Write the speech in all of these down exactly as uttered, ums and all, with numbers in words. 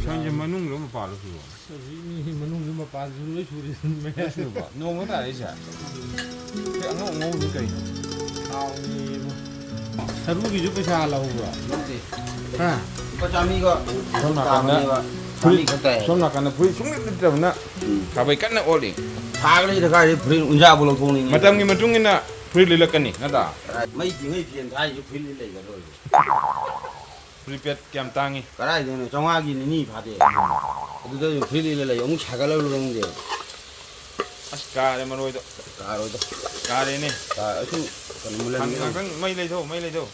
ꯁꯟꯁꯦ ꯃꯅꯨꯡꯗ ꯃꯄꯥꯟꯗ ꯁꯨꯕ꯫ ꯍꯧꯖꯤꯛ ꯃꯤ ꯃꯅꯨꯡꯁꯨ ꯃꯄꯥꯟꯁꯨ ꯂꯣꯏ ꯁꯨꯔꯦ꯫ ꯂꯣꯏ ꯁꯨꯔꯕ? ꯅꯣꯡꯃ ꯇꯥꯔꯛꯏꯁꯦ? ꯁꯤ ꯑꯉꯧ ꯑꯉꯧꯕꯁꯤ ꯀꯩꯅꯣ? ꯊꯥꯎꯅꯦꯕ꯫ ꯁꯔꯨꯒꯤꯁꯨ ꯄꯩꯁꯥ ꯂꯧꯕ꯭ꯔꯣ? ꯂꯧꯗꯦ꯫ ꯍꯥ? ꯂꯨꯄꯥ ꯆꯥꯝꯃꯔꯤꯒ ꯁꯣꯝ ꯅꯥꯀꯟꯗ ꯇꯥꯕꯅꯦꯕ꯫ ꯆꯥꯝꯃꯔꯤ ꯐꯨꯔꯤꯠ, ꯈꯛ ꯇꯥꯏ꯫ ꯁꯣꯝ ꯅꯥꯀꯟꯗ ꯐꯨꯔꯤꯠ ꯁꯨꯡꯂꯤꯠ ꯂꯤꯠꯇ꯭ꯔꯕꯅ ꯎꯝ꯫ ꯈꯥꯕꯩ ꯀꯟꯅ ꯑꯣꯠꯂꯤ꯫ ꯁꯥꯒꯠꯂꯛꯏꯗ ꯀꯥꯏꯗꯩ ꯐꯨꯔꯤꯠ ꯎꯟꯖꯥꯕꯨ ꯂꯧꯊꯣꯛꯅꯤꯡꯉꯤ꯫ ꯃꯇꯝꯒꯤ ꯃꯇꯨꯡ ꯏꯟꯅ ꯐꯨꯔꯤꯠ ꯂꯤꯠꯂꯛꯀꯅꯤ ꯅꯠꯇ꯭ꯔꯥ? ꯃꯩ ꯇꯤꯡꯉꯩ ꯐꯦꯟ ꯊꯥꯏꯁꯨ ꯐꯨꯔꯤꯠ ꯂꯤꯠ ꯂꯩꯒꯗ꯭ꯔꯣ? ꯄ꯭ꯔꯤꯄꯦꯗ ꯀꯌꯥꯝ ꯇꯥꯡꯉꯤ? ꯀꯗꯥꯏꯗꯩꯅꯣ? ꯆꯥꯝꯃꯉꯥꯒꯤ ꯅꯤꯅꯤ ꯐꯥꯗꯦ꯫ ꯑꯗꯨꯗ ꯑꯗꯨꯝ ꯐ꯭ꯔꯤ ꯂꯩꯅ ꯂꯩ꯫ ꯑꯃꯨꯛ ꯁꯥꯒꯠꯂꯕ꯭ꯔꯥ ꯈꯪꯗꯦ꯫ ꯑꯁ, ꯀꯥꯔꯦ ꯃꯔꯣꯏꯗꯣ꯫ ꯀꯥꯔꯣꯏꯗ꯫ ꯀꯥꯔꯦꯅꯦ꯫ ꯀꯥ-, ꯑꯩꯁꯨ ꯀꯩꯅꯣ ꯃꯨꯜꯍꯟꯒꯦ ꯇꯧꯅꯤ꯫ ꯉꯥꯛꯇꯪ ꯃꯩ ꯂꯩꯊꯧ, ꯃꯩ ꯂꯩꯊꯧ꯫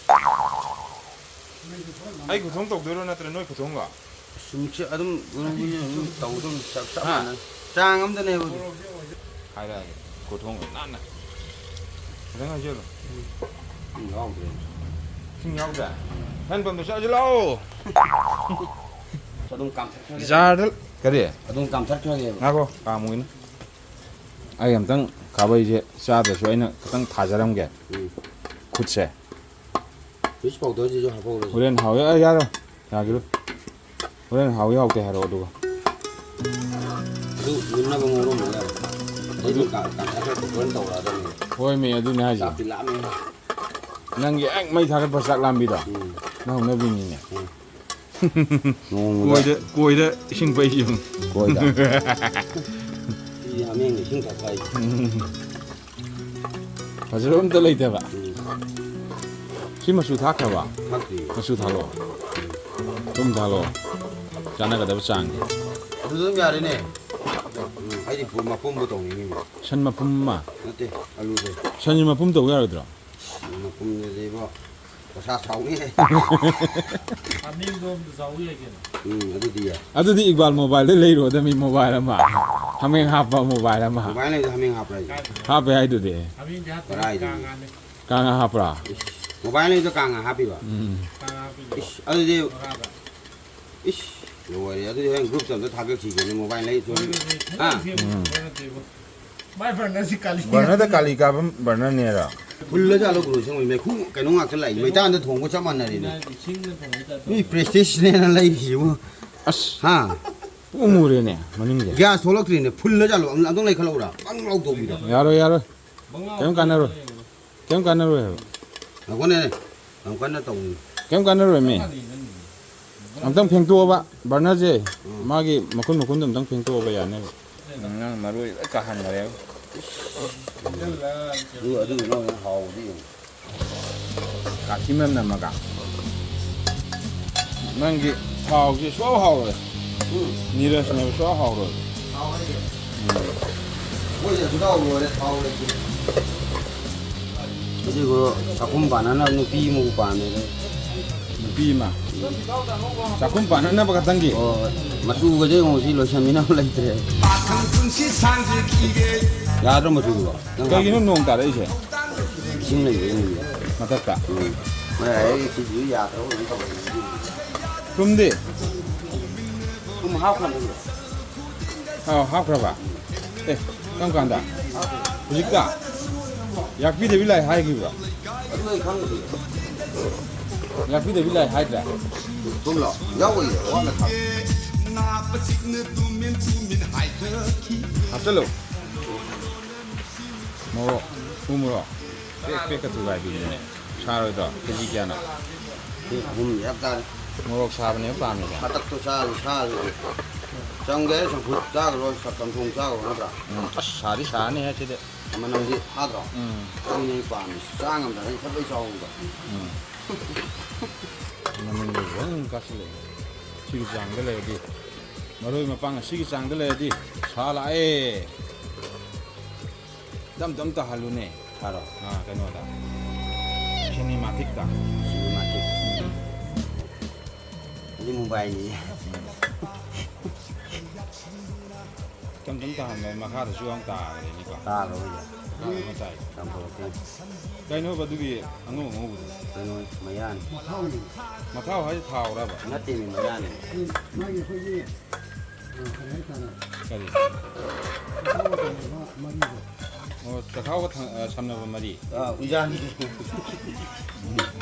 ꯑꯩ ꯈꯨꯊꯣꯡ ꯇꯧꯗꯣꯏꯔꯣ ꯅꯠꯇ꯭ꯔ ꯅꯣꯏ ꯈꯨꯊꯣꯡꯂꯣ? ꯁꯨꯝ ꯆ-, ꯑꯗꯨꯝ, ꯑꯗꯨꯝ ꯇꯧꯗꯧꯅꯤ꯫ ꯆꯞ, ꯆꯞ ꯍꯥ? ꯃꯥꯟꯅꯩ꯫ ꯆꯥꯡ ꯑꯃꯗꯅꯦꯕ ꯑꯗꯨ꯫ ꯍꯥꯏꯔꯛꯑꯒꯦ꯫ ꯈꯨꯊꯣꯡ ꯅꯥꯟꯅ꯫ ꯈꯤꯇꯪ ꯍꯩꯖꯤꯜꯂꯨ꯫ ꯏꯁꯤꯡ ꯌꯥꯎꯗ꯭ꯔꯦ꯫ ꯏꯁꯤꯡ ꯌꯥꯎꯗ꯭ꯔꯦ? ꯍꯦꯟ ꯄꯝꯗꯣ ꯆꯠꯂꯁꯤ ꯂꯥꯛꯑꯣ꯫ ꯑꯗꯨꯝ ꯀꯥꯝꯊꯠꯈ꯭ꯔꯒꯦ꯫ ꯖꯥꯔꯗ ꯀꯔꯤ? ꯑꯗꯨꯝ ꯀꯥꯝꯊꯠꯈ꯭ꯔꯒꯦꯕ꯫ ꯉꯥꯏꯈꯣ, ꯀꯥꯝꯃꯨꯒꯤꯅꯨ꯫ ꯑꯩ ꯑꯝꯇꯪ ꯈꯥꯕꯩꯁꯦ ꯆꯥꯗ꯭ꯔꯁꯨ ꯑꯩꯅ ꯈꯤꯇꯪ ꯊꯥꯖꯔꯝꯒꯦ꯫ ꯎꯝ꯫ ꯈꯨꯠꯁꯦ꯫ ꯐꯤꯁ ꯄꯥꯎꯗꯔꯁꯤꯁꯨ ꯍꯥꯞꯍꯧꯔꯁꯤ꯫ ꯍꯣꯔꯦꯟ ꯍꯥꯎꯋꯦ꯫ ꯑ, ꯌꯥꯔꯣꯏ꯫ ꯌꯥꯒꯤꯔꯣꯏ꯫ ꯍꯣꯔꯦꯟ ꯍꯥꯎꯏ ꯍꯥꯎꯇꯦ ꯍꯥꯏꯔꯛꯑꯣ ꯑꯗꯨꯒ꯫ ꯑꯗꯨ ꯃꯨꯟꯅꯕ ꯉꯧꯔꯝꯃꯣ ꯌꯥꯔꯦ꯫ ꯑꯗꯩ ꯑꯗꯨ ꯑꯗꯨꯝ ꯀꯥ-, ꯀꯥ-, ꯀꯥ-, ꯀꯥ-, ꯀꯥ-, ꯇꯧꯔꯛꯑꯗꯕꯅꯤ꯫ ꯍꯣꯏꯃꯤ, ꯑꯗꯨꯅꯦ ꯍꯥꯏꯁꯦ꯫ ꯆꯥꯛꯇꯤ ꯂꯥꯝꯃꯦ꯫ ꯅꯪꯒꯤ ꯍꯦꯛ ꯃꯩ ꯊꯥꯒꯠꯄ ꯆꯥꯛ ꯂꯥꯝꯕꯤꯗꯣ꯫ ꯎꯝ꯫ ꯅꯪ ꯍꯧꯅꯕꯤꯅꯤꯅꯦ꯫ ꯎꯝ꯫ ꯅꯣꯡꯃꯗ ꯀꯣꯏꯗ, ꯀꯣꯏꯗ ꯏꯁꯤꯡ ꯄꯩꯁꯤ ꯌꯦꯡꯉꯨ꯫ ꯀꯣꯏꯗ꯫ ꯁꯤ ꯍꯥꯃꯦꯡꯅ ꯏꯁꯤꯡ ꯊꯛꯄ ꯍꯥꯏꯁꯦ꯫ ꯎꯝ꯫ ꯐꯖꯕ ꯑꯝꯇ ꯂꯩꯇꯕ꯫ ꯎꯝ꯫ ꯁꯤ ꯃꯆꯨ ꯊꯥꯛꯈ꯭ꯔꯕ? ꯊꯥꯛꯇ꯭ꯔꯤ꯫ ꯃꯆꯨ ꯊꯥꯛꯂꯛꯑꯣ꯫ ꯊꯨꯝ ꯊꯥꯛꯂꯛꯑꯣ꯫ ꯆꯥꯟꯅꯒꯗꯕ ꯆꯥꯡꯗꯤ꯫ ꯑꯗꯨ ꯑꯗꯨꯝ ꯌꯥꯔꯦꯅꯦ꯫ ꯎꯝ, ꯑꯩꯗꯤ ꯄꯨ-, ꯃꯄꯨꯝꯕꯨ ꯇꯧꯅꯤꯡꯉꯤꯅꯦ꯫ ꯁꯟ ꯃꯄꯨꯝ ꯑꯃ? ꯅꯠꯇꯦ, ꯑꯂꯨꯗꯣ꯫ ꯁꯟꯁꯨ ꯃꯄꯨꯝ ꯇꯧ ꯌꯥꯔꯣꯏꯗ꯭ꯔꯣ? ꯁꯟ ꯃꯄꯨꯝꯗꯨꯗꯤꯕꯣ, ꯄꯩꯁꯥ ꯆꯥꯎꯅꯤꯍꯦ꯫ ꯍꯥꯃꯦꯡꯗꯣ ꯑꯝꯇ ꯆꯥꯎ ꯌꯥꯏ ꯀꯩꯅꯣ꯫ ꯎꯝ, ꯑꯗꯨꯗꯤ ꯌꯥꯏ꯫ ꯑꯗꯨꯗꯤ ꯏꯛꯕꯥꯜ ꯃꯣꯕꯥꯏꯜꯗ ꯂꯩꯔꯨꯔꯗꯕꯅꯤ, ꯃꯣꯕꯥꯏꯜ ꯑꯃ꯫ ꯍꯥꯃꯦꯡ ꯍꯥꯞꯄ ꯃꯣꯕꯥꯏꯜ ꯑꯃ꯫ ꯃꯣꯕꯥꯏꯜ ꯂꯩꯕꯗ ꯍꯥꯃꯦꯡ ꯍꯥꯞꯄ꯭ꯔꯥ ꯍꯥꯏꯁꯦ? ꯍꯥꯞꯄꯦ ꯍꯥꯏꯗꯨꯗꯤ꯫ ꯍꯥꯃꯦꯡꯗꯤ ꯍꯥꯞꯇꯦ, ꯀꯗꯥꯏꯗꯒꯤ? ꯀꯥꯡꯉꯥꯅꯦ꯫ ꯀꯥꯡꯉꯥ ꯍꯥꯞꯄ꯭ꯔꯥ? ꯏꯁ, ꯃꯣꯕꯥꯏꯜ ꯂꯩꯕꯗ ꯀꯥꯡꯉꯥ ꯍꯥꯞꯄꯤꯕ? ꯎꯝ꯫ ꯀꯥꯡꯉꯥ ꯍꯥꯞꯄꯤꯅꯦ꯫ ꯏꯁ, ꯑꯗꯨꯗꯤ ꯕꯣꯔꯥꯗ꯫ ꯏꯁ, ꯂꯣꯏꯔꯦ꯫ ꯑꯗꯨꯗꯤ ꯍꯣꯔꯦꯟ ꯒ꯭ꯔꯨꯞꯇ ꯑꯝꯇ ꯊꯥꯒꯠꯈꯤꯒꯦꯅꯦ, ꯃꯣꯕꯥꯏꯜ ꯂꯩ ꯁꯨꯝ꯫ ꯍꯣꯏ, ꯍꯣꯏ, ꯍꯣꯏ꯫ ꯍꯥ? ꯎꯝ꯫ ꯍꯣꯏ, ꯅꯠꯇꯦꯕ꯫ ꯃꯥꯏ ꯕꯔꯅꯔꯁꯤ ꯀꯥꯂꯤ꯫ ꯕꯔꯅꯔꯗ ꯀꯥꯂꯤ ꯀꯥꯕ ꯕꯔꯅꯔꯅꯦꯔꯣ? ꯐꯨꯜꯂ ꯖꯥꯠꯂꯣ ꯒꯨꯔꯨ? ꯁꯦꯡꯕ ꯃꯩꯈꯨ ꯀꯩꯅꯣ ꯉꯥꯛꯇ ꯂꯥꯛꯏ꯫ ꯃꯩꯇꯥꯟꯗ ꯊꯣꯡꯕ ꯆꯞ ꯃꯥꯟꯅꯔꯦꯅꯦ꯫ ꯏꯁꯤꯡꯗ ꯊꯣꯡꯕ ꯇꯥꯏꯞꯇ꯫ ꯃꯤ ꯄ꯭ꯔꯦꯁꯇꯤꯖꯅꯦꯅ ꯂꯩꯔꯤꯁꯤꯕꯨ꯫ ꯑꯁ꯫ ꯍꯥ? ꯄꯨꯡꯃꯨꯔꯦꯅꯦ ꯃꯅꯤꯡꯁꯦ꯫ ꯒ꯭ꯌꯥꯁ ꯊꯣꯛꯂꯛꯇ꯭ꯔꯤꯅꯦ꯫ ꯐꯨꯜꯂ ꯖꯥꯠꯂꯣ? ꯑꯝ-, ꯑꯝꯇꯪ ꯂꯩꯈꯠꯂꯛꯎꯔꯥ? ꯕꯪ ꯂꯥꯎ ꯇꯧꯕꯤꯗꯣ꯫ ꯌꯥꯔꯣꯏ, ꯌꯥꯔꯣꯏ꯫ ꯀꯩꯝ ꯀꯥꯟꯅꯔꯣꯏ꯫ ꯀꯩꯝ ꯀꯥꯟꯅꯔꯣꯏ ꯍꯥꯏꯕ꯫ ꯉꯥꯏꯈꯣꯅꯦ꯫ ꯌꯥꯝ ꯀꯟꯅ ꯇꯧꯅꯨ꯫ ꯀꯩꯝ ꯀꯥꯟꯅꯔꯣꯏꯃꯤ꯫ ꯑꯝꯇꯪ ꯐꯦꯡꯇꯣꯛꯑꯕ ꯕꯔꯅꯔꯁꯦ, ꯎꯝ꯫ ꯃꯥꯒꯤ ꯃꯈꯨꯟ ꯃꯈꯨꯟꯗꯣ ꯑꯝꯇꯪ ꯐꯦꯡꯇꯣꯛꯑꯕ ꯌꯥꯅꯦꯕ꯫ ꯅꯪ ꯃꯔꯣꯏ ꯂꯣꯏ ꯀꯥꯍꯟꯈꯔꯦꯕ꯫ ꯑꯗꯨ, ꯑꯗꯨꯗꯨꯅ ꯑꯃꯨꯛ ꯍꯥꯎꯕꯗꯤ ꯌꯦꯡꯉꯨ꯫ ꯀꯥꯊꯤ ꯃꯅꯝ ꯅꯝꯃꯒ꯫ ꯅꯪꯒꯤ ꯊꯥꯎꯁꯤ ꯁꯨꯡꯍꯥꯎ ꯍꯥꯎꯔꯣꯏ꯫ ꯎꯝ꯫ ꯅꯤꯔꯖꯅꯦꯕ ꯁꯨꯡꯍꯥꯎ ꯍꯥꯎꯔꯣꯏ꯫ ꯊꯥꯎ ꯍꯥꯏꯁꯦ? ꯎꯝ꯫ ꯃꯣꯏꯁꯦ ꯑꯗꯨꯗ ꯍꯧꯔꯨꯔꯦ, ꯊꯥꯎ ꯂꯩꯇꯦ꯫ ꯑꯗꯨꯒ ꯆꯥꯛꯈꯨꯝ ꯄꯥꯟꯅꯅꯕ ꯅꯨꯄꯤ ꯑꯃꯕꯨ ꯄꯥꯝꯃꯦꯗ꯫ ꯅꯨꯄꯤ ꯑꯃ? ꯆꯥꯛꯈꯨꯝ ꯄꯥꯟꯅꯅꯕ ꯈꯛꯇꯪꯒꯤ? ꯍꯣꯏ, ꯍꯣꯏ꯫ ꯃꯆꯨꯒꯁꯦ ꯌꯦꯡꯉꯨ, ꯁꯤ ꯂꯣꯏꯁꯟꯕꯤꯅꯕ ꯂꯩꯇ꯭ꯔꯦ꯫ ꯄꯥꯈꯪ ꯄꯨꯟꯁꯤ ꯁꯥꯡꯖꯈꯤꯒꯦ꯫ ꯌꯥꯗ꯭ꯔꯣ ꯃꯆꯨꯗꯨꯕꯣ? ꯅꯪ ꯀꯩꯒꯤꯅꯣ ꯅꯣꯡ ꯇꯥꯔꯛꯏꯁꯦ? ꯏꯁꯤꯡ ꯂꯩꯕꯩꯅꯦ꯫ ꯃꯊꯛꯇ? ꯎꯝ꯫ ꯃꯣꯏ ꯑꯩ ꯁꯤꯁꯨ ꯌꯥꯗ꯭ꯔꯕ ꯀꯩꯅꯣꯝ ꯇꯧꯔꯦ꯫ ꯊꯨꯝꯗꯤ? ꯊꯨꯝ ꯍꯥꯞꯈ꯭ꯔꯕꯅꯦ꯫ ꯑꯥꯎ, ꯍꯥꯞꯈ꯭ꯔꯕ? ꯑꯦ, ꯀꯔꯝ ꯀꯥꯟꯗ? ꯍꯧꯖꯤꯛꯇ? ꯌꯥꯛꯄꯤꯗꯕꯤ ꯂꯥꯛꯑꯦ ꯍꯥꯏꯈꯤꯕ꯭ꯔꯣ? ꯑꯗꯨ ꯑꯩ ꯈꯪꯗꯦ꯫ ꯌꯥꯛꯄꯤꯗꯕꯤ ꯂꯥꯛꯑꯦ ꯍꯥꯏꯗ꯭ꯔꯦ? ꯊꯨꯝꯂꯣ? ꯌꯥꯎꯕꯩꯅꯦ, ꯋꯥꯠꯅ ꯊꯥ꯫ ꯍꯥꯞꯆꯜꯂꯨ꯫ ꯃꯣꯔꯣꯛ, ꯎ ꯃꯣꯔꯣꯛ꯫ ꯄꯦꯛ ꯄꯦꯛꯀ ꯊꯨꯒꯥꯏꯕꯤꯅꯤꯅꯦ꯫ ꯁꯥꯔꯣꯏꯗ꯭ꯔꯣ? ꯀꯦꯖꯤ ꯀꯌꯥꯅꯣ? ꯄꯦꯛ ꯑꯍꯨꯝ ꯆꯞ ꯆꯥꯔꯦ꯫ ꯃꯣꯔꯣꯛ ꯁꯥꯕꯅꯦꯕ ꯄꯥꯝꯃꯤꯁꯦ꯫ ꯃꯊꯛꯇꯣ ꯆꯥꯔꯁꯨ ꯁꯥꯔꯁꯨ꯫ ꯆꯝꯒꯦ ꯍꯥꯏꯔ ꯆꯝꯐꯨꯠ ꯆꯥꯈ꯭ꯔꯣ, ꯆꯝꯊꯣꯡ ꯆꯥꯈ꯭ꯔꯣ ꯅꯠꯇ꯭ꯔꯥ? ꯎꯝ, ꯑꯁ, ꯁꯥꯗꯤ ꯁꯥꯅꯤ ꯍꯦ ꯁꯤꯗꯤ꯫ ꯃꯅꯝꯗꯤ ꯊꯥꯗ꯭ꯔꯣ? ꯎꯝ꯫ ꯑꯗꯨꯅꯦ ꯑꯩ ꯄꯥꯝꯃꯤꯁꯦ꯫ ꯆꯥ ꯉꯝꯗꯕꯅꯤ ꯊꯕꯛ ꯆꯥꯎꯕꯗꯣ꯫ ꯎꯝ꯫ ꯃꯅꯝꯗꯤ ꯐꯖꯅ ꯀꯥꯁꯤꯜꯂꯛꯑꯦ꯫ ꯁꯤꯒꯤ ꯆꯥꯡꯗ ꯂꯩꯔꯗꯤ, ꯃꯔꯣꯏ ꯃꯄꯥꯡ ꯑꯁꯤꯒꯤ ꯆꯥꯡꯗ ꯂꯩꯔꯗꯤ ꯁꯥ ꯂꯥꯛꯑꯦ꯫ ꯇꯝ ꯇꯝ ꯇꯥꯍꯜꯂꯨꯅꯦ꯫ ꯐꯔꯣ꯫ ꯑꯥ, ꯀꯩꯅꯣꯗ꯫ ꯁꯤꯅꯦꯃꯥꯊꯤꯛꯇ꯫ ꯁꯤꯅꯦꯃꯥꯊꯤꯛ꯫ ꯎꯝ꯫ ꯑꯗꯨꯗꯤ ꯃꯨꯝꯕꯥꯏꯅꯤ꯫ ꯎꯝ꯫ ꯇꯝ ꯇꯝ ꯇꯥꯍꯟꯕ ꯃꯈꯥꯗꯁꯨ ꯌꯥꯝ ꯇꯥꯈ꯭ꯔꯦꯅꯦꯀꯣ꯫ ꯇꯥꯈ꯭ꯔꯣꯏꯗ꯫ ꯃꯈꯥꯗ ꯑꯃ ꯇꯥꯏ꯫ ꯇꯝꯊꯣꯔꯛꯀꯦ꯫ ꯀꯩꯅꯣꯕ ꯑꯗꯨꯒꯤ ꯑꯉꯧ ꯑꯉꯧꯕꯗꯣ? ꯀꯩꯅꯣ ꯃꯌꯥꯅꯤ꯫ ꯃꯊꯥꯎ ꯍꯥꯏꯁꯦ ꯊꯥꯎꯔꯕ? ꯅꯠꯇꯦꯃꯤ, ꯃꯌꯥꯅꯤ꯫ ꯃꯥꯒꯤ ꯑꯩꯈꯣꯏꯒꯤ ꯀꯔꯤ? ꯑꯣ, ꯆꯈꯥꯎꯒ ꯊꯪ-, ꯑ, ꯁꯝꯅꯕ ꯃꯔꯤ꯫ ꯑꯥ, ꯎꯌꯥꯟꯒꯤ꯫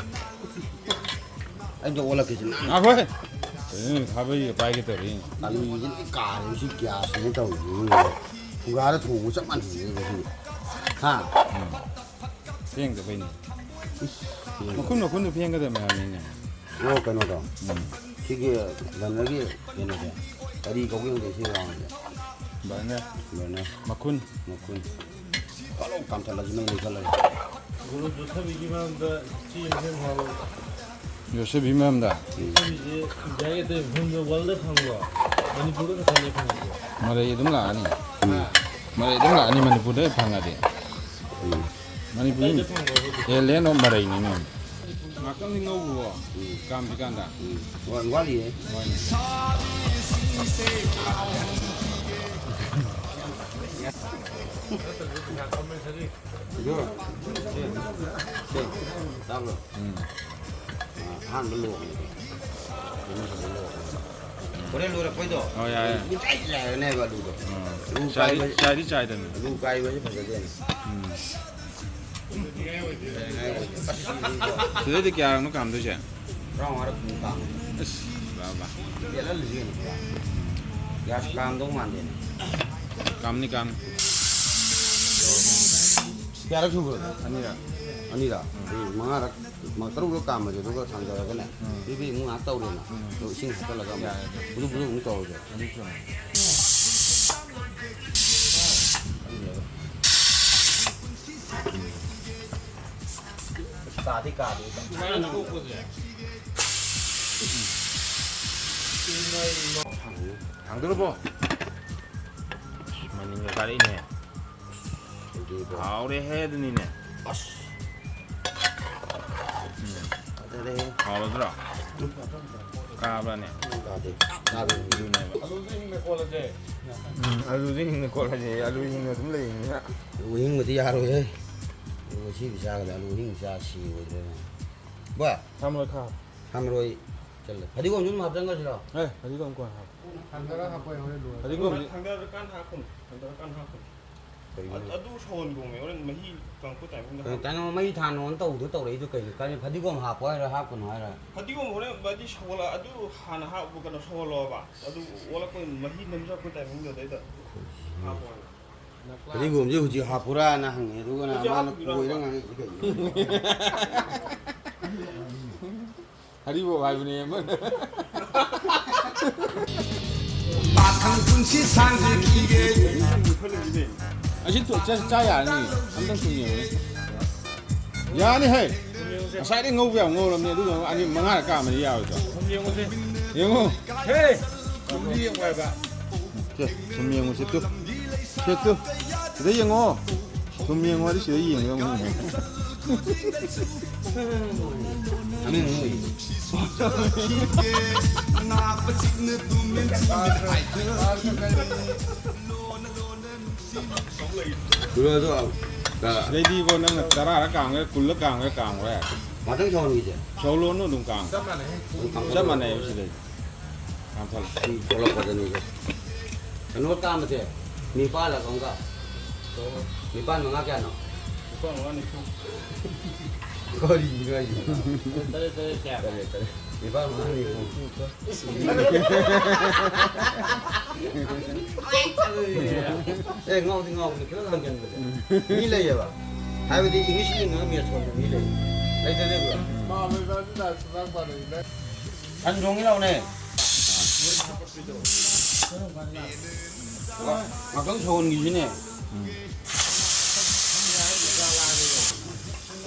ꯑꯩ ꯑꯝꯇ ꯑꯣꯜꯂꯛꯀꯦꯁꯦ꯫ ꯉꯥꯏꯈꯣꯍꯦ꯫ ꯀꯩꯅꯣ ꯈꯥꯕꯩꯒ ꯄꯥꯏꯒꯦ ꯇꯧꯔꯤ꯫ ꯑꯂꯨꯁꯦ ꯂꯣꯏ ꯀꯥꯔꯦ ꯁꯤ ꯒ꯭ꯌꯥꯁꯁꯤꯅ ꯇꯧꯔꯤꯁꯦ꯫ ꯐꯨꯡꯒꯥꯗ ꯊꯣꯡꯕ ꯆꯞ ꯃꯥꯟꯅꯩꯌꯦ ꯉꯁꯤꯗꯤ꯫ ꯍꯥ? ꯎꯝ꯫ ꯐꯦꯡꯗꯕꯩꯅꯦ꯫ ꯏꯁ, ꯐꯦꯡꯗꯕ꯫ ꯃꯈꯨꯟ ꯃꯈꯨꯟꯗꯣ ꯐꯦꯡꯒꯗꯕꯅꯦ ꯍꯥꯏꯕꯅꯤꯅꯦ꯫ ꯑꯣ, ꯀꯩꯅꯣꯗꯣ꯫ ꯎꯝ꯫ ꯁꯤꯒꯤ ꯕꯔꯅꯔꯒꯤ ꯀꯩꯅꯣꯁꯦ꯫ ꯀꯔꯤ ꯀꯧꯒꯦ ꯈꯪꯗꯦ ꯁꯤ ꯔꯥꯎꯟꯁꯦ꯫ ꯕꯔꯅꯔ꯫ ꯕꯔꯅꯔ꯫ ꯃꯈꯨꯟ꯫ ꯃꯈꯨꯟ꯫ ꯐꯠ ꯂꯥꯎ ꯀꯥꯝꯊꯠꯂꯁꯤ ꯃꯩ ꯂꯩꯈꯠꯂꯒ꯫ ꯒꯨꯔꯨ ꯖꯣꯁꯥꯕꯤꯒꯤ ꯃꯔꯝꯗ ꯆꯦ ꯑꯃ ꯁꯦꯝ ꯍꯥꯏꯔꯣ꯫ ꯌꯣꯁꯦꯐꯤ ꯃꯔꯝꯗ꯫ ꯌꯣꯁꯦꯐꯤꯁꯦ ꯏꯟꯗꯤꯌꯥꯒꯤ ꯑꯇꯩ ꯃꯐꯝꯗ ꯋꯥꯔꯜꯗ ꯐꯪꯕ꯭ꯔꯣ? ꯃꯅꯤꯄꯨꯔꯗ ꯈꯛꯇꯅꯦ ꯐꯪꯉꯤꯁꯦ꯫ ꯃꯔꯩ ꯑꯗꯨꯝ ꯂꯥꯛꯑꯅꯤ꯫ ꯎꯝ꯫ ꯃꯔꯩ ꯑꯗꯨꯝ ꯂꯥꯛꯑꯅꯤ ꯃꯅꯤꯄꯨꯔꯗ ꯍꯦꯛ ꯐꯪꯉꯗꯤ꯫ ꯎꯝ꯫ ꯃꯅꯤꯄꯨꯔ ꯑꯇꯩꯗ ꯐꯪꯕ꯭ꯔꯣ ꯍꯧꯖꯤꯛ? ꯑꯦ, land of ꯃꯔꯩꯅꯤꯅꯦ꯫ ꯉꯥꯛꯇꯪꯗꯤ ꯉꯧꯈꯣ꯫ ꯎꯝ꯫ ꯀꯥꯝꯗ꯭ꯔꯤꯀꯥꯟꯗ꯫ ꯎꯝ꯫ ꯋꯥ-, ꯋꯥꯠꯂꯤꯌꯦ꯫ ꯍꯣꯏꯅꯦ꯫ ꯑꯗꯣ, ꯁꯤ, ꯁꯤ, ꯇꯥꯕ꯭ꯔꯣ? ꯎꯝ꯫ ꯑ, ꯑꯍꯥꯟꯕ ꯂꯣꯛꯅꯦ꯫ ꯍꯣꯔꯦꯟ ꯂꯣꯏꯔꯛꯄꯩꯗꯣ꯫ ꯑꯣ, ꯌꯥꯏ, ꯌꯥꯏ꯫ ꯄꯨꯡꯆꯥꯏ ꯆꯥꯏꯔꯅꯦꯕ ꯑꯂꯨꯗꯣ꯫ ꯎꯝ꯫ ꯑꯂꯨ ꯆꯥꯏꯗꯤ, ꯀꯥꯏꯕ-, ꯆꯥꯏꯗꯤ ꯆꯥꯏꯗꯅ꯫ ꯑꯂꯨ ꯀꯥꯏꯕꯁꯦ ꯐꯖꯗꯦꯅ꯫ ꯎꯝ꯫ ꯐꯖꯅꯤꯡꯉꯥꯏ ꯑꯣꯏꯗꯦ꯫ ꯁꯤꯗꯩꯗꯤ ꯀꯌꯥꯔꯛꯅꯣ ꯀꯥꯝꯗꯣꯏꯁꯦ? ꯇꯔꯥꯃꯉꯥꯔꯛ ꯀꯨꯝ ꯀꯥꯝꯃꯦ꯫ ꯑꯁ, ꯕꯥ, ꯕꯥ꯫ ꯄꯦꯠꯍꯜꯂꯁꯤ ꯀꯩꯅꯣ ꯄꯨꯔꯥ꯫ ꯒ꯭ꯌꯥꯁ ꯀꯥꯝꯗꯧ ꯃꯥꯟꯗꯦꯅꯦ꯫ ꯀꯥꯝꯅꯤ, ꯀꯥꯝꯅꯤ꯫ ꯀꯌꯥꯔꯛ ꯁꯨꯈ꯭ꯔꯒꯦ? ꯑꯅꯤꯔꯛ꯫ ꯑꯅꯤꯔꯛ? ꯎꯝ꯫ ꯎꯝ, ꯃꯉꯥꯔꯛ, ꯃ-, ꯇꯔꯨꯛꯂꯛ ꯀꯥꯝꯃꯁꯦ, ꯑꯗꯨꯒ ꯊꯥꯡꯗꯔꯒꯅꯦ, ꯎꯝ꯫ ꯕ꯭ꯔꯤ ꯕ꯭ꯔꯤ ꯑꯃꯨꯛ ꯉꯥꯏꯍꯥꯛ ꯇꯧꯔꯦꯅ, ꯎꯝ꯫ ꯑꯗꯨꯒ ꯏꯁꯤꯡ ꯍꯥꯞꯆꯜꯂꯒ ꯑꯃꯨꯛ ꯌꯥꯔꯦ, ꯑꯗꯨ꯫ ꯕꯨꯗꯨꯛ ꯕꯨꯗꯨꯛ ꯑꯃꯨꯛ ꯇꯧꯔꯁꯦ꯫ ꯑꯗꯨ ꯆꯨꯝꯃꯦ꯫ ꯈꯪꯗꯦꯗ꯫ ꯀꯥꯗꯤ ꯀꯥꯗꯦ꯫ ꯍꯥꯡꯗꯣꯔꯕꯣ? ꯃꯅꯤꯡꯒ ꯀꯥꯔꯛꯏꯅꯦ꯫ ꯍꯥꯎꯔꯦꯍꯦ ꯑꯗꯨꯅꯤꯅꯦ꯫ ꯑꯁ꯫ ꯎꯝ꯫ ꯐꯖꯔꯦꯍꯦ꯫ ꯍꯥꯎꯔꯗ꯭ꯔꯣ? ꯀꯥꯕ꯭ꯔꯥꯅꯦ? ꯀꯥꯗꯦ꯫ ꯀꯥꯗꯦ꯫ ꯑꯗꯨꯅꯦꯕ꯫ ꯎꯝ, ꯑꯂꯨꯗꯤ ꯍꯤꯡꯅ ꯀꯣꯠꯂꯁꯦ꯫ ꯑꯂꯨ ꯑꯍꯤꯡꯕꯗꯤ ꯌꯥꯔꯣꯏꯍꯦ꯫ ꯑꯂꯨ ꯑꯁꯤꯕ ꯆꯥꯒꯗ ꯑꯂꯨ ꯑꯍꯤꯡꯕ ꯆꯥ ꯁꯤꯔꯣꯏꯗ꯭ꯔꯣ ꯅꯪ? ꯕꯥ꯫ ꯁꯥ ꯃꯔꯣꯏ ꯈꯥ꯫ ꯁꯥ ꯃꯔꯣꯏ ꯐꯗꯤꯒꯣꯝꯁꯨ ꯑꯗꯨꯝ ꯍꯥꯞꯆꯟꯈ꯭ꯔꯁꯤꯔꯣ? ꯑꯦ, ꯐꯗꯤꯒꯣꯝ ꯀꯣꯟꯅ ꯍꯥꯞꯄꯣ꯫ ꯊꯥꯡꯗꯔꯒ ꯍꯥꯞꯄꯣ, ꯍꯣꯔꯦꯟ ꯂꯣꯏꯔꯦ꯫ ꯐꯗꯤꯒꯣꯝꯗꯤ ꯊꯥꯡꯗꯔꯀꯥꯟ ꯍꯥꯞꯀꯅꯨ, ꯊꯥꯡꯗꯔꯀꯥꯟ ꯍꯥꯞꯀꯅꯨ꯫ ꯀꯩꯒꯤꯅꯣ? ꯑꯗꯨ ꯁꯧꯍꯟꯒꯣꯃꯦ, ꯍꯣꯔꯦꯟ ꯃꯍꯤ ꯀꯪꯉꯛꯄ ꯇꯥꯏꯃꯤꯡꯗ ꯀꯩꯅꯣ ꯍꯥꯞꯄꯣ꯫ ꯇꯥꯏꯃꯤꯡ ꯃꯩ ꯊꯥꯅꯣꯅ ꯇꯧꯗꯣ ꯇꯧꯔꯛꯏꯗꯣ ꯀꯩꯅꯣ? ꯀꯔꯤ ꯐꯗꯤꯒꯣꯝ ꯍꯥꯞꯄꯣ ꯍꯥꯏꯔꯣ, ꯍꯥꯞꯀꯅꯨ ꯍꯥꯏꯔꯣ? ꯐꯗꯤꯒꯣꯝ ꯍꯣꯔꯦꯟ ꯃꯍꯤ ꯁꯧꯍꯜꯂ-, ꯑꯗꯨ ꯍꯥꯟꯅ ꯍꯥꯞꯄ, ꯀꯩꯅꯣ, ꯁꯧꯍꯜꯂꯣꯕ꯫ ꯑꯗꯨ ꯑꯣꯜꯂꯛꯄ ꯃꯍꯤ ꯅꯝꯖꯔꯛꯄ ꯇꯥꯏꯃꯤꯡꯗꯣ ꯑꯗꯩꯗ ꯍꯥꯞꯄꯣ ꯍꯥꯏꯕ꯫ ꯐꯗꯤꯒꯣꯝꯁꯦ ꯍꯧꯖꯤꯛ ꯍꯥꯞꯄꯨꯔꯥꯅ ꯍꯪꯉꯦ, ꯑꯗꯨꯒ ꯍꯧꯖꯤꯛ ꯃꯥꯅ ꯍꯥꯞꯄꯨꯔꯥ ꯀꯣꯏꯔ ꯍꯥꯏꯕ꯫ ꯉꯥꯡꯉꯛꯏꯁꯦ ꯀꯩꯒꯤꯅꯣ? ꯍꯔꯤꯕꯣꯞ ꯍꯥꯏꯕꯅꯦ ꯑꯃ꯫ ꯄꯥꯈꯪ ꯄꯨꯟꯁꯤ ꯁꯥꯡꯖꯈꯤꯒꯦ꯫ ꯑꯁꯤ ꯇꯣ-, ꯆꯥ-, ꯆꯥ ꯌꯥꯔꯅꯤ꯫ ꯑꯝꯇꯪ ꯁꯨꯝ ꯌꯦꯡꯉꯨꯅꯦ꯫ ꯌꯥꯅꯤ ꯍꯦ꯫ ꯉꯁꯥꯏꯗꯩ ꯉꯧꯕ ꯌꯥꯝ ꯉꯧꯔꯕꯅꯦ, ꯑꯗꯨꯒ ꯑꯅꯤ ꯃꯉꯥꯔꯛ ꯀꯥꯝꯃꯗꯤ ꯌꯥꯔꯣꯏꯗ꯭ꯔꯣ? ꯌꯦꯡꯉꯣ꯫ ꯍꯦ! ꯁꯦ, ꯁꯨꯝ ꯌꯦꯡꯉꯨꯁꯦ ꯇꯨ꯫ ꯁꯦ ꯇꯨ꯫ ꯁꯤꯗ ꯌꯦꯡꯉꯣ꯫ ꯁꯨꯝ ꯌꯦꯡꯉꯣ ꯍꯥꯏꯗꯤ ꯁꯤꯗ ꯌꯦꯡꯉꯦ ꯑꯃꯨꯛ ꯌꯦꯡꯉꯣ꯫ ꯁꯤꯗꯩꯗꯤ ꯏꯕꯣ ꯅꯪꯅ ꯇꯔꯥꯔ ꯀꯥꯝꯒꯦꯔꯥ, ꯀꯨꯜꯂ ꯀꯥꯝꯒꯦꯔꯥ, ꯀꯥꯝꯈ꯭ꯔꯣ ꯌꯥꯔꯦ꯫ ꯉꯥꯛꯇꯪ ꯁꯧꯍꯟꯈꯤꯁꯦ꯫ ꯁꯧꯍꯜꯂꯣꯅꯨ ꯑꯗꯨꯝ ꯀꯥꯝ꯫ ꯑꯗꯨꯝ ꯀꯥꯝꯊꯠꯂꯣ꯫ ꯆꯞ ꯃꯥꯟꯅꯩ ꯁꯤꯗꯩꯗꯤ꯫ ꯀꯥꯝꯊꯠꯂꯣ꯫ ꯁꯤ ꯊꯣꯛꯂꯛꯄꯗꯅꯤꯀꯣ꯫ ꯀꯩꯅꯣ ꯀꯥꯝꯕꯁꯦ, ꯅꯤꯄꯥꯜꯂ ꯀꯝꯒ? ꯅꯤꯄꯥꯜ ꯃꯉꯥ ꯀꯌꯥꯅꯣ? ꯅꯤꯄꯥꯜ ꯃꯉꯥ ꯅꯤꯐꯨ꯫ ꯀꯔꯤꯅꯣ ꯍꯥꯏꯁꯤꯕꯣ? ꯇꯔꯦꯠ ꯇꯔꯦꯠ ꯀꯌꯥ? ꯇꯔꯦꯠ ꯇꯔꯦꯠ꯫ ꯅꯤꯄꯥꯜ ꯃꯉꯥ ꯅꯤꯐꯨ꯫ ꯑꯦ, ꯉꯥꯎꯗꯤ ꯉꯥꯎꯕꯅꯤ, ꯈꯤꯇꯪ ꯍꯟꯖꯤꯟꯕꯁꯦ꯫ ꯃꯤ ꯂꯩꯌꯦꯕ꯫ ꯍꯥꯏꯕꯗꯤ English ꯂꯤꯡꯉꯒ maths ꯁꯣꯟꯕ ꯃꯤ ꯂꯩ꯫ ꯂꯩꯇꯗꯤ ꯕ꯭ꯔꯣ? ꯃꯥ ꯂꯩꯕ ꯑꯗꯨꯅ ꯁꯨꯃꯥꯡ ꯄꯥꯜꯂꯛꯏꯅꯦ꯫ ꯁꯟ ꯊꯣꯡꯉꯤꯔꯣꯅꯦ? ꯉꯥꯛꯇꯪ ꯁꯧꯍꯟꯈꯤꯁꯤꯅꯦ꯫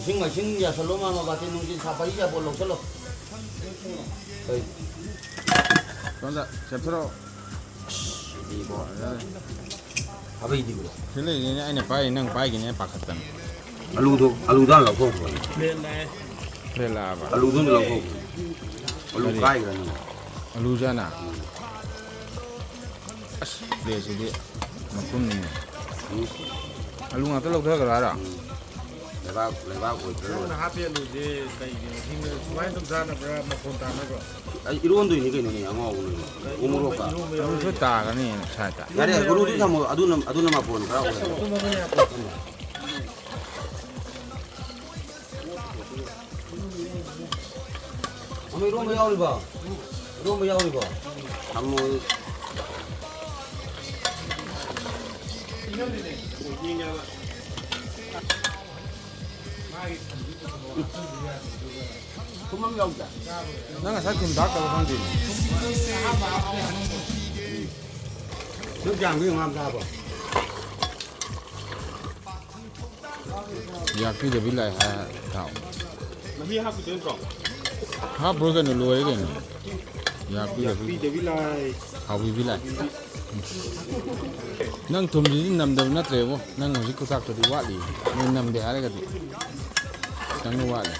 ꯏꯁꯤꯡ ꯃꯥꯏꯁꯤꯡ ꯌꯥꯁꯜꯂꯣ, ꯃꯥ ꯃꯕꯥꯇꯤ ꯅꯨꯡꯇꯤ ꯁꯥꯐꯩ ꯌꯥꯕꯣ ꯂꯧꯁꯜꯂꯣ꯫ ꯀꯩ? ꯁꯣꯝꯗ ꯆꯦꯞꯊꯔꯛꯑꯣ꯫ ꯁꯤꯗꯤꯀꯣ꯫ ꯐꯖꯔꯦ꯫ ꯈꯥꯕꯩꯗꯤꯀꯣ꯫ ꯁꯤ ꯂꯩꯔꯤꯅꯦ, ꯑꯩꯅ ꯄꯥꯏꯔꯤ, ꯅꯪ ꯄꯥꯏꯒꯤꯅꯦ ꯄꯥꯈꯠꯇꯅ꯫ ꯑꯂꯨꯗꯣ, ꯑꯂꯨꯗꯣ ꯍꯥꯟꯅ ꯂꯧꯊꯣꯛꯈ꯭ꯔꯣ꯫ ꯄ꯭ꯂꯦꯠ ꯂꯥꯛꯑꯕ? ꯑꯂꯨꯗꯣ ꯍꯥꯟꯅ ꯂꯧꯊꯣꯛꯈ꯭ꯔꯣ꯫ ꯑꯂꯨ ꯀꯔꯤ? ꯀꯥꯏꯈ꯭ꯔꯅꯤ꯫ ꯑꯂꯨꯁꯦ ꯍꯥꯟꯅ? ꯎꯝ꯫ ꯑꯁ, ꯄ꯭ꯂꯦꯠꯁꯤꯗꯤ ꯃꯈꯨꯝꯅꯤꯅꯦ꯫ ꯎꯝ꯫ ꯑꯂꯨ ꯉꯥꯛꯇ ꯂꯧꯊꯈ꯭ꯔꯣ ꯍꯥꯏꯔꯣ? ꯎꯝ꯫ ꯂꯩꯕꯥꯛ, ꯂꯩꯕꯥꯛ ꯑꯣꯏꯕ꯭ꯔꯥ ꯅꯪꯅ ꯂꯣꯏꯔꯦ꯫ ꯍꯥꯞꯄꯦ ꯑꯂꯨꯁꯦ ꯀꯩꯒꯤꯅꯣ? ꯍꯤꯡꯅ ꯁꯨꯃꯥꯏꯅ ꯑꯗꯨꯝ ꯆꯥꯅꯕ꯭ꯌꯥ? ꯃꯐꯣꯟ ꯇꯥꯅꯕ꯭ꯔꯣ? ꯑꯩ ꯏꯔꯣꯟꯗꯣꯏꯅꯤ ꯀꯩꯅꯣꯅꯦ, ꯑꯉꯥꯎꯕꯅꯦ꯫ ꯏꯔꯣꯟꯕ, ꯎꯃꯣꯔꯣꯛꯀ꯫ ꯏꯔꯣꯟꯕ ꯑꯗꯨꯁꯨ ꯌꯥꯎꯔꯤꯁꯦ ꯇꯥꯒꯅꯤ ꯁꯥꯏꯠꯇ꯫ ꯌꯥꯔꯦ, ꯒꯨꯔꯨꯗꯤ ꯊꯝꯃꯣ꯫ ꯑꯗꯨꯅ, ꯑꯗꯨꯅ ꯃꯐꯣꯟ ꯈꯔ ꯑꯣꯏꯍꯜꯂꯣ꯫ ꯑꯗꯨꯝ ꯑꯃ ꯌꯥꯄꯣꯠ꯫ ꯑꯃ ꯏꯔꯣꯝꯕ ꯌꯥꯎꯔꯤꯕꯣ? ꯏꯔꯣꯝꯕ ꯌꯥꯎꯔꯤꯕꯣ? ꯊꯝꯃꯣ꯫ ꯊꯨꯝ ꯑꯃ ꯌꯥꯎꯗ꯭ꯔꯥ? ꯅꯪ ꯉꯁꯥꯏ ꯊꯨꯝ ꯊꯥꯛꯇꯕ ꯈꯪꯗꯦ꯫ ꯅꯪ ꯀꯌꯥꯝ ꯀꯨꯏꯅ ꯉꯥ ꯆꯥꯕ? ꯌꯥꯛꯄꯤꯗꯕꯤ ꯂꯥꯛꯑꯦ ꯍꯥꯏ ꯊꯥꯎ꯫ ꯃꯍꯤ ꯍꯥꯞꯈꯤꯗꯣꯏ ꯅꯠꯇ꯭ꯔꯣ? ꯍꯥꯞꯄ꯭ꯔꯣ ꯀꯩꯅꯣ, ꯂꯣꯏꯔꯦ ꯀꯩꯅꯣ꯫ ꯌꯥꯛꯄꯤꯗꯕꯤ꯫ ꯌꯥꯛꯄꯤꯗꯕꯤ ꯂꯥꯏ꯫ ꯍꯥꯎꯕꯤꯕꯤ ꯂꯥꯏ꯫ ꯅꯪ ꯊꯨꯝꯁꯤꯗꯤ ꯅꯝꯗꯕ ꯅꯠꯇ꯭ꯔꯦꯕꯣ꯫ ꯅꯪ ꯍꯧꯖꯤꯛ ꯈꯨꯊꯥꯛꯇꯗꯤ ꯋꯥꯠꯂꯤ꯫ ꯅꯪ ꯅꯝꯗꯦ ꯍꯥꯏꯔꯒꯗꯤ ꯈꯤꯇꯪ ꯋꯥꯠꯂꯤ꯫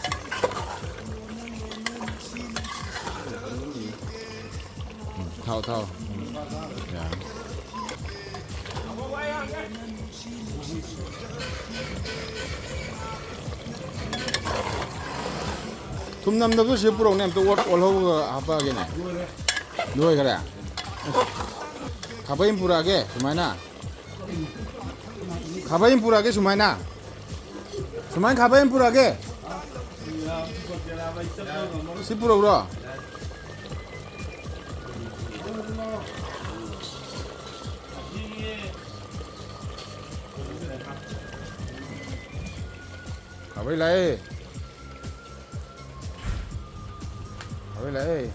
ꯎꯝ, ꯊꯥꯎ, ꯊꯥꯎ꯫ ꯎꯝ, ꯌꯥꯔꯦ꯫ ꯊꯨꯝ ꯅꯝꯗꯕꯗꯨ ꯁꯤ ꯄꯨꯔꯛꯎꯅꯦ, ꯑꯝꯇ ꯑꯣꯠ-, ꯑꯣꯠꯍꯧꯔꯒ ꯍꯥꯞꯄꯛꯑꯒꯦꯅꯦ꯫ ꯂꯣꯏꯈꯔꯦ? ꯈꯥꯕꯩ ꯑꯃ ꯄꯨꯔꯛꯑꯒꯦ, ꯁꯨꯃꯥꯏꯅ꯫ ꯈꯥꯕꯩ ꯑꯃ ꯄꯨꯔꯛꯑꯒꯦ, ꯁꯨꯃꯥꯏꯅ꯫ ꯁꯨꯃꯥꯏꯅ ꯈꯥꯕꯩ ꯑꯃ ꯄꯨꯔꯛꯑꯒꯦ꯫ ꯁꯤ ꯄꯨꯔꯛꯎꯔꯣ? ꯈꯥꯕꯩ ꯂꯥꯛꯑꯦ꯫ ꯈꯥꯕꯩ ꯂꯥꯛꯑꯦ꯫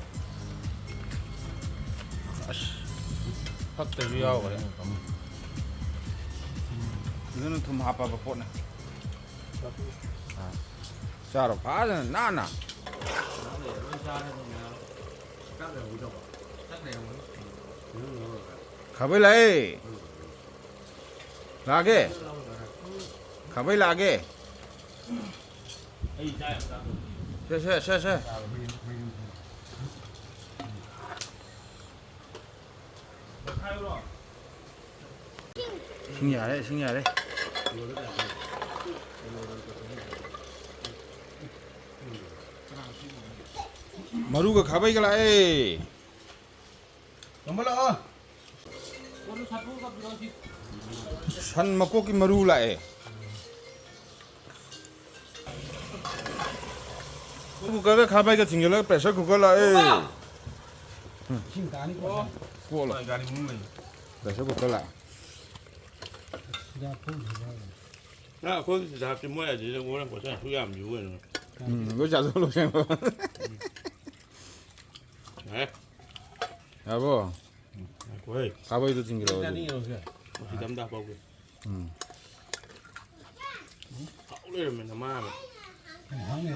ꯑꯁ, ꯐꯛꯇꯁꯨ ꯌꯥꯎꯈ꯭ꯔꯦ꯫ ꯑꯗꯨꯅ ꯊꯨꯝ ꯍꯥꯞꯄꯕ ꯄꯣꯠꯅꯦ꯫ ꯑꯥ꯫ ꯆꯥꯔꯣ ꯐꯖꯅ ꯅꯥꯟꯅ꯫ ꯈꯥꯕꯩ ꯂꯥꯛꯑꯦ꯫ ꯂꯥꯛꯑꯒꯦ꯫ ꯈꯥꯕꯩ ꯂꯥꯛꯑꯒꯦ꯫ ꯁꯦ, ꯁꯦ, ꯁꯦ, ꯁꯦ꯫ ꯏꯁꯤꯡ ꯌꯥꯔꯦ, ꯏꯁꯤꯡ ꯌꯥꯔꯦ꯫ ꯃꯔꯨꯒ ꯈꯥꯕꯩꯒ ꯂꯥꯛꯑꯦ꯫ ꯁꯟ ꯃꯀꯣꯛꯀꯤ ꯃꯔꯨ ꯂꯥꯛꯑꯦ꯫ ꯀꯨꯀꯔꯒ ꯈꯥꯕꯩꯒ ꯊꯤꯡꯖꯤꯜꯂꯒ pressure cooker ꯂꯥꯛꯑꯦ꯫ ꯏꯁꯤꯡ ꯇꯥꯅꯤ ꯀꯣ꯫ ꯀꯣꯠꯂꯣ꯫ ꯒꯥꯔꯤ ꯃꯅꯨꯡ ꯂꯩ꯫ Pressure cooker ꯂꯥꯛꯑꯦ꯫ ꯁꯤꯗ ꯐꯨꯜ ꯁꯤꯗ꯫ ꯑ, ꯑꯩꯈꯣꯏꯒꯤ ꯆꯨꯖꯥꯛꯁꯦ ꯃꯣꯏ ꯑꯗꯨꯗ ꯃꯣꯏꯅ ꯄꯣꯠꯆꯩ ꯑꯁꯨꯛ ꯌꯥꯝꯁꯤꯕꯨ ꯀꯩꯅꯣ? ꯎꯝ, ꯂꯣꯏ ꯆꯥꯊꯣꯛ ꯂꯣꯏꯁꯤꯟꯈ꯭ꯔꯣ꯫ ꯌꯥꯔꯦ꯫ ꯌꯥꯔꯕꯣ? ꯉꯥꯏꯈꯣꯍꯦ꯫ ꯈꯥꯕꯩꯗꯣ ꯊꯤꯡꯖꯤꯜꯂꯛꯑꯣ ꯑꯗꯨꯗꯤ꯫ ꯆꯥꯅꯤꯡꯉꯤꯔꯣ ꯁꯦ? ꯃꯁꯤꯗ ꯑꯝꯇ ꯍꯥꯞꯍꯧꯒꯦ꯫ ꯎꯝ꯫ ꯍꯥꯎ ꯂꯩꯔꯝꯃꯦ ꯅꯃꯥꯅ꯫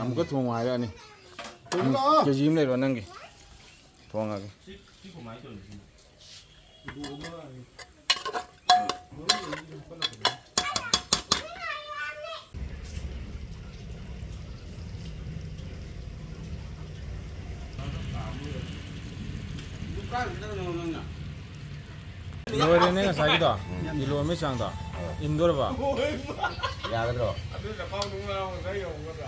ꯑꯃꯨꯛꯀ ꯊꯣꯡꯉꯣ ꯍꯥꯏꯔꯛꯑꯅꯤ꯫ ꯊꯣꯡꯉꯣ ꯂꯥꯛꯑꯣ꯫ ꯀꯦ ꯖꯤ ꯑꯃ ꯂꯩꯔꯣ ꯅꯪꯒꯤ꯫ ꯊꯣꯡꯉꯒꯦ꯫ ꯁꯤ, ꯁꯤ ꯀꯃꯥꯏꯅ ꯇꯧꯔꯤꯅꯣ ꯁꯤꯅ? ꯂꯣꯏꯔꯦꯅꯦ ꯉꯁꯥꯏꯒꯤꯗꯣ꯫ ꯀꯤꯂꯣ ꯑꯃꯒꯤ ꯆꯥꯡꯗꯣ꯫ ꯏꯟꯗꯣꯔꯕ? ꯌꯥꯒꯗ꯭ꯔꯣ?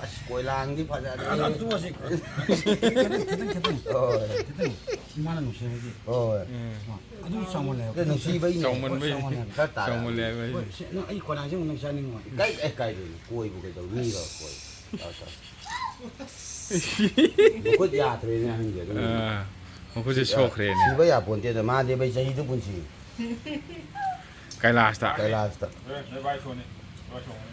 ꯑꯁ, ꯀꯣꯏꯂꯥꯡꯗꯤ ꯐꯖꯔꯦ꯫ ꯑꯗꯣ ꯑꯗꯨ ꯇꯣꯛꯑꯁꯤ꯫ ꯈꯤꯇꯪ, ꯈꯤꯇꯪ, ꯈꯤꯇꯪ꯫ ꯍꯣꯏ꯫ ꯈꯤꯇꯪ꯫ ꯏꯃꯥꯅ ꯅꯨꯡꯁꯤꯕꯒꯤ꯫ ꯍꯣꯏ꯫ ꯎꯝ꯫ ꯑꯗꯨ ꯆꯥꯎꯃꯜꯂꯦ꯫ ꯑꯗꯨ ꯅꯨꯡꯁꯤꯕꯩꯅꯦ꯫ ꯆꯥꯎꯃꯟꯕꯩ꯫ ꯆꯥꯎꯃꯜꯂꯦ ꯍꯥꯏꯕ꯫ ꯆꯥꯎꯃꯜꯂꯦ ꯍꯥꯏꯕ꯫ ꯍꯣꯏ, ꯁꯤ, ꯅꯪ ꯑꯩ ꯀꯣꯏꯂꯥꯡꯁꯦ ꯑꯃꯨꯛ ꯅꯪ ꯆꯥꯅꯤꯡꯉꯣꯏ꯫ ꯀꯥꯏ, ꯑꯦ, ꯀꯥꯏꯗꯩꯅꯣ? ꯀꯣꯏꯕꯨ ꯀꯩꯗꯧ? ꯃꯤꯔꯣ ꯀꯣꯏ? ꯆꯥꯎ, ꯆꯥꯎ꯫ ꯃꯈꯨꯠ ꯌꯥꯗ꯭ꯔꯦꯅꯦ ꯑꯍꯟꯁꯦ ꯑꯗꯨꯝ꯫ ꯑꯥ, ꯃꯈꯨꯠꯁꯦ ꯁꯤ-, ꯁꯣꯛꯈ꯭ꯔꯦꯅꯦ꯫ ꯁꯤꯕ ꯌꯥꯄꯣꯟꯇꯦꯗ, ꯃꯍꯥꯗꯦꯕ ꯑꯩ ꯆꯍꯤꯗꯨ ꯄꯨꯟꯁꯤ꯫ ꯀꯩꯂꯥꯁꯇ꯫ ꯀꯩꯂꯥꯁꯇ꯫ ꯑꯦ, ꯅꯣꯏ ꯚꯥꯏ ꯁꯣꯅꯤ, ꯚꯥꯏ ꯁꯣꯅꯤ꯫